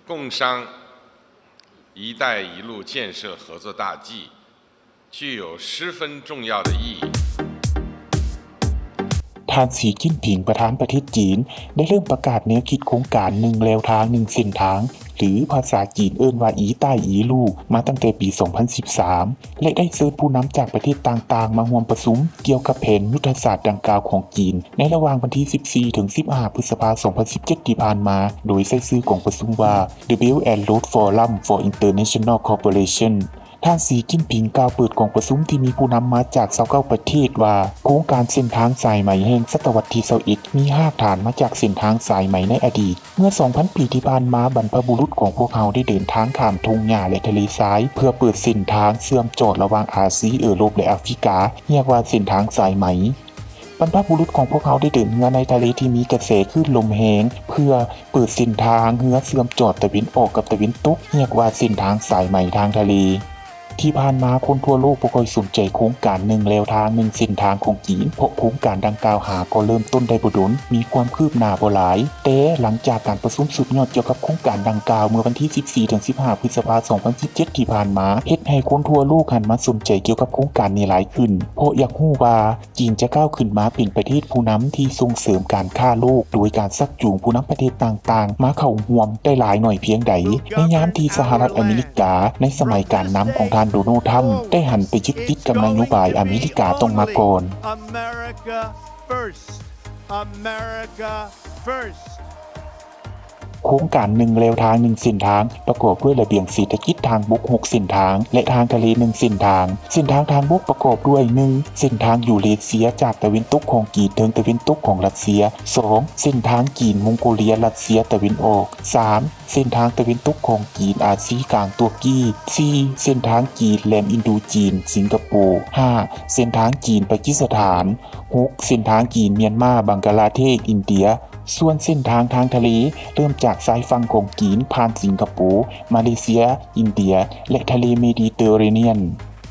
共商“一带一路”建设合作大计具有十分重要的意义。 ທ່ານ ສີ ຈິ້ນຜິງ ປະທານປະເທດຈີນ ໄດ້ເລີ່ມປະກາດແນວຄິດໂຄງການໜຶ່ງແລວທາງໜຶ່ງເສັ້ນທາງ ຫຼື ພາສາຈີນເອີ້ນວ່າ “一带一路”ມາຕັ້ງແຕ່ປີສອງພັນສິບສາມ ແລະ ໄດ້ເຊີນຜູ້ນຳຈາກປະເທດຕ່າງໆມາຮ່ວມປະຊຸມກ່ຽວກັບແຜນຍຸດທະສາດດັ່ງກ່າວຂອງຈີນ ໃນລະຫວ່າງວັນທີສິບສີ່ ເຖິງ ສິບຫ້າ ພຶດສະພາ ສອງພັນສິບເຈັດ ທີ່ຜ່ານມາ, ໂດຍໃຊ້ຊື່ກອງປະຊຸມວ່າ The Belt and Road Forum for International Cooperation. ທ່ານ ສີ ຈິ້ນຜິງ ກ່າວເປີດກອງປະຊຸມທີ່ມີຜູ້ນຳມາຈາກຊາວເກົ້າປະເທດວ່າ ໂຄງການເສັ້ນທາງສາຍໄໝແຫ່ງສະຕະວັດທີຊາວເອັດ ມີຮາກຖານມາຈາກເສັ້ນທາງສາຍໄໝໃນອະດີດ. ເມື່ອສອງພັນປີທີ່ຜ່ານມາ, ບັນພະບຸລຸດຂອງພວກເຮົາໄດ້ເດີນທາງຂ້າມທົ່ງຫຍ້າ ແລະ ທະເລຊາຍ ເພື່ອເປີດເສັ້ນທາງເຊື່ອມຈອດລະຫວ່າງອາຊີ, ເອີຣົບ ແລະ ອາຟຣິກາ, ຮຽກວ່າເສັ້ນທາງສາຍໄໝ. ບັນພະບຸລຸດຂອງພວກເຮົາໄດ້ເດີນເຮືອໃນທະເລທີ່ມີກະແສຄື້ນລົມແຮງ ເພື່ອເປີດເສັ້ນທາງເຮືອເຊື່ອມຈອດຕາເວັນອອກກັບຕາເວັນຕົກ, ຮຽກວ່າເສັ້ນທາງສາຍໄໝທາງທະເລ. ທີ່ຜ່ານມາຄົນທົ່ວໂລກບໍ່ຄ່ອຍສົນໃຈໂຄງການໜຶ່ງແລວທາງໜຶ່ງເສັ້ນທາງຂອງຈີນ, ເພາະໂຄງການດັ່ງກ່າວຫາກໍເລີ່ມຕົ້ນໄດ້ບໍ່ດົນ, ມີຄວາມຄືບໜ້າບໍ່ຫຼາຍ. ແຕ່ຫຼັງຈາກການປະຊຸມສຸດຍອດກ່ຽວກັບໂຄງການດັ່ງກ່າວເມື່ອວັນທີສິບສີ່ ເຖິງ ສິບຫ້າ ພຶດສະພາ ສອງພັນສິບເຈັດ ທີ່ຜ່ານມາ, ເຮັດໃຫ້ຄົນທົ່ວໂລກຫັນມາສົນໃຈກ່ຽວກັບໂຄງການນີ້ຫຼາຍຂຶ້ນ, ເພາະຢາກຮູ້ວ່າ ຈີນຈະກ້າວຂຶ້ນມາເປັນປະເທດຜູ້ນຳທີ່ສົ່ງເສີມການຄ້າໂລກ ໂດຍການຊັກຈູງຜູ້ນຳປະເທດຕ່າງໆມາເຂົ້າຮ່ວມໄດ້ຫຼາຍໜ້ອຍພຽງໃດ, ໃນຍາມທີ່ສະຫະລັດອາເມລິກາໃນສະໄໝການນຳຂອງທ່ານໂດນັລ ທຣຳ ໄດ້ຫັນໄປຍຶດຕິດກັບນະໂຍບາຍອາເມລິກາຕ້ອງມາກ່ອນ. America first. America first. ໂຄງການໜຶ່ງແລວທາງໜຶ່ງເສັ້ນທາງ ປະກອບດ້ວຍລະບຽງເສດຖະກິດທາງບົກຫົກເສັ້ນທາງ ແລະ ທາງທະເລໜຶ່ງເສັ້ນທາງ. ເສັ້ນທາງທາງບົກປະກອບດ້ວຍ ໜຶ່ງ ເສັ້ນທາງຢູເຣເຊຍຈາກຕາເວັນຕົກຂອງຈີນເຖິງຕາເວັນຕົກຂອງຣັດເຊຍ, ສອງ ເສັ້ນທາງຈີນມົງໂກເລຍ ຣັດເຊຍຕາເວັນອອກ, ສາມ ເສັ້ນທາງຕາເວັນຕົກຂອງຈີນອາຊີກາງຕຸກກີ, ສີ່ ເສັ້ນທາງຈີນແຫຼມອິນດູຈີນສິງກະໂປ, ຫ້າ ເສັ້ນທາງຈີນປາກິສະຖານ, ຫົກ ເສັ້ນທາງຈີນມຽນມາ ບັງກະລາເທດ ອິນເດຍ. ສ່ວນເສັ້ນທາງທາງທະເລ ເລີ່ມຈາກຊາຍຝັ່ງຂອງຈີນ ຜ່ານສິງກະໂປ, ມາເລເຊຍ, ອິນເດຍ ແລະ ທະເລເມດີເຕີເຣນຽນ.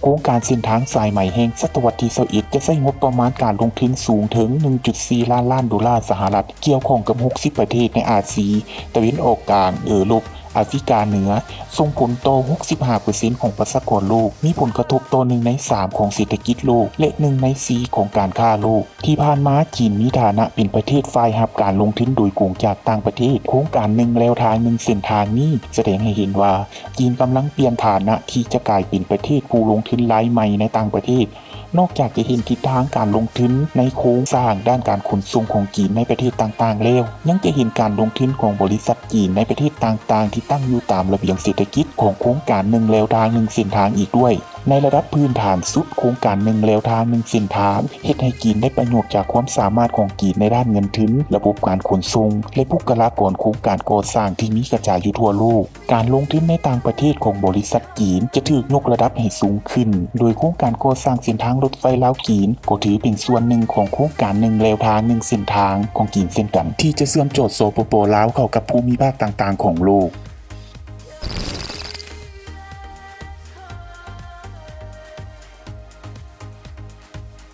ໂຄງການເສັ້ນທາງສາຍໄໝແຫ່ງສະຕະວັດທີຊາວເອັດ ຈະໃຊ້ງົບປະມານການລົງທຶນສູງເຖິງໜຶ່ງຈຸດສີ່ລ້ານລ້ານໂດລາສະຫະລັດ, ກ່ຽວຂ້ອງກັບຫົກສິບປະເທດໃນອາຊີ, ຕາເວັນອອກກາງ, ເອີຣົບ, ອາຟຣິກາເໜືອ, ສົ່ງຜົນຕໍ່ຫົກສິບຫ້າເປີເຊັນຂອງປະຊາກອນໂລກ, ມີຜົນກະທົບຕໍ່ໜຶ່ງໃນສາມຂອງເສດຖະກິດໂລກ ແລະ ໜຶ່ງໃນສີ່ຂອງການຄ້າໂລກ. ທີ່ຜ່ານມາ, ຈີນມີຖານະເປັນປະເທດຝ່າຍຮັບການລົງທຶນໂດຍກົງຈາກຕ່າງປະເທດ. ໂຄງການໜຶ່ງແລວທາງໜຶ່ງເສັ້ນທາງນີ້ ສະແດງໃຫ້ເຫັນວ່າ ຈີນກຳລັງປ່ຽນຖານະທີ່ຈະກາຍເປັນປະເທດຜູ້ລົງທຶນລາຍໃໝ່ໃນຕ່າງປະເທດ. ນອກຈາກຈະເຫັນທິດທາງການລົງທຶນໃນໂຄງສ້າງດ້ານການຂົນສົ່ງຂອງຈີນໃນປະເທດຕ່າງໆແລ້ວ, ຍັງຈະເຫັນການລົງທຶນຂອງບໍລິສັດຈີນໃນປະເທດຕ່າງໆທີ່ຕັ້ງຢູ່ຕາມລະບຽງເສດຖະກິດຂອງໂຄງການໜຶ່ງແລວທາງໜຶ່ງເສັ້ນທາງອີກດ້ວຍ. ໃນລະດັບພື້ນຖານສຸດ, ໂຄງການໜຶ່ງແລວທາງໜຶ່ງເສັ້ນທາງ ເຮັດໃຫ້ຈີນໄດ້ປະໂຫຍດຈາກຄວາມສາມາດຂອງຈີນໃນດ້ານເງິນທຶນ, ລະບົບການຂົນສົ່ງ ແລະ ບຸກຄະລາກອນໂຄງການກໍ່ສ້າງທີ່ມີກະຈາຍຢູ່ທົ່ວໂລກ. ການລົງທຶນໃນຕ່າງປະເທດຂອງບໍລິສັດຈີນຈະຖືກຍົກລະດັບໃຫ້ສູງຂຶ້ນ, ໂດຍໂຄງການກໍ່ສ້າງເສັ້ນທາງລົດໄຟລາວ-ຈີນ ກໍຖືເປັນສ່ວນໜຶ່ງຂອງໂຄງການໜຶ່ງແລວທາງໜຶ່ງເສັ້ນທາງຂອງຈີນເຊັ່ນກັນ, ທີ່ຈະເຊື່ອມຈອດ ສປປ ລາວ ເຂົ້າກັບພູມິພາກຕ່າງໆຂອງໂລກ.